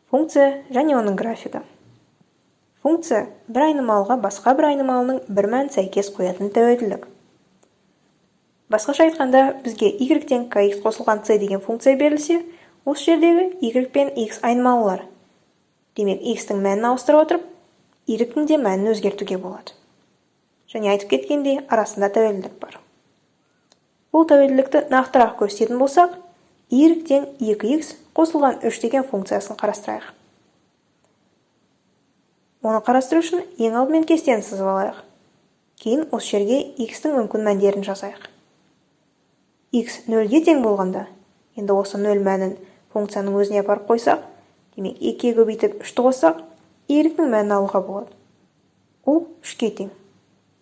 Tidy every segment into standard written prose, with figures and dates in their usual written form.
Функция және оның графигі. Функция – бір айнымалыға басқа бір айнымалының бір мәнін сәйкес қоятын тәуелділік. Басқаша айтқанда, бізге y тең kx қосылған c деген функция берілсе, осы жердегі y пен x айнымалылар. Демек, x-тің мәнін ауыстыра отырып, y-тің де мәнін өзгертуге болады. Және айтып кеткендей, арасында тәуелділік бар. Бұл тәуелділікті нақтырақ көрсететін болсақ, y тең 2x қосылған 3 деген функциясын қарастырайық. Оны қарастыру үшін ең алдымен кестені сызып алайық. Кейін осы жерге x-тің мүмкін мәндерін жазайық. X 0-ге тең болғанда, енді осы 0 мәнін функцияның өзіне апарып қойсақ, демек, 2-ге көбейтіп 3-ті қоссақ, y-тің мәнін алуға болады. Ол 3-ке тең.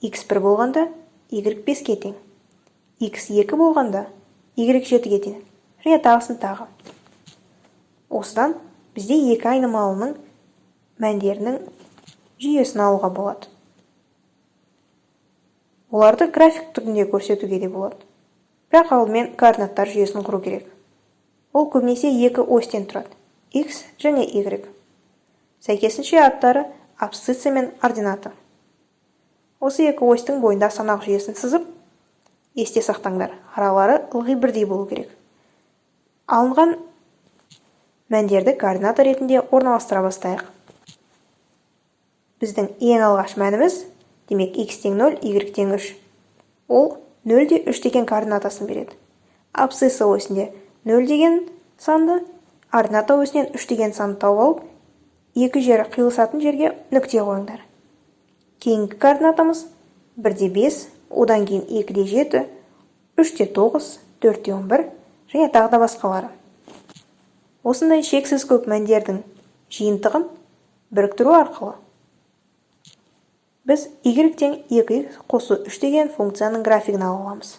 X 1 болғанда, y 5-ке тең. X 2 болғанда, y 7-ге тең. Және тағысын тағы. Осыдан бізде екі айнымалының мәндерінің жүйесін алуға болады. Оларды график түрінде көрсетуге де болады. Бірақ алдымен координаттар жүйесін құру керек. Ол көбінесе екі осьтен тұрады: x және y. Сәйкесінше, аттары абсцисса мен ордината. Осы екі осьтің бойында санақ жүйесін сызып, есте сақтаңдар, аралары ылғи бірдей болу керек. Алынған мәндерді координата ретінде орналастыра бастайық. Біздің ең алғаш мәніміз, демек, x тең 0, y тең 3. Ол 0 де 3 деген координатасын береді. Абсцисса осінде 0 деген санды, ордината осінен 3 деген санды тауып алып, екі жері қиылысатын жерге нүкте қойыңдар. Кейінгі координатамыз 1-де 5, одан кейін 2-де 7, 3-те 9, 4-те 11 және тағы да басқалары. Осындай шексіз көп мәндердің жиынтығын біріктіру арқылы біз y тең 2x қосу 3 деген функцияның графигін ала аламыз.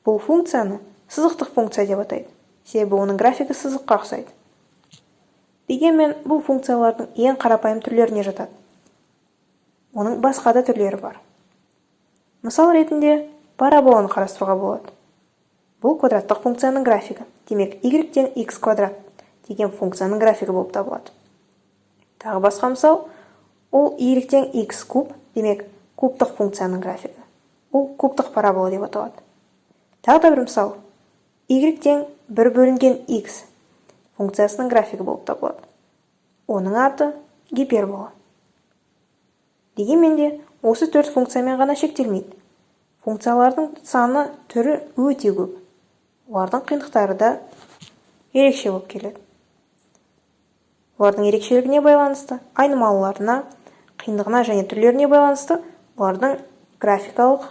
Бұл функцияны сызықтық функция деп атайды, себебі оның графигі сызыққа ұқсайды. Дегенмен бұл функциялардың ең қарапайым түрлеріне жатады. Оның басқа да түрлері бар. Мысал ретінде параболаны қарастыруға болады. Бұл квадраттық функцияның графигі, демек, y тең x квадрат деген функцияның графигі болып табылады. Тағы басқа мысал, ол y тең x куб, демек, кубтық функцияның графигі. Ол кубтық парабола деп аталады. Тағы да бір мысал, y тең 1 бөлінген x функциясының графигі болып табылады. Оның аты гипербола. Дегенмен де осы төрт функциямен ғана шектелмейді. Функциялардың саны, түрі өте көп. Олардың қиындықтары да ерекше болып келеді. Олардың ерекшелігіне байланысты, айнымалыларына, қиындығына және түрлеріне байланысты олардың графикалық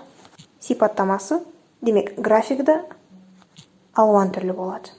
сипаттамасы, демек, графигі да алуан түрлі болады.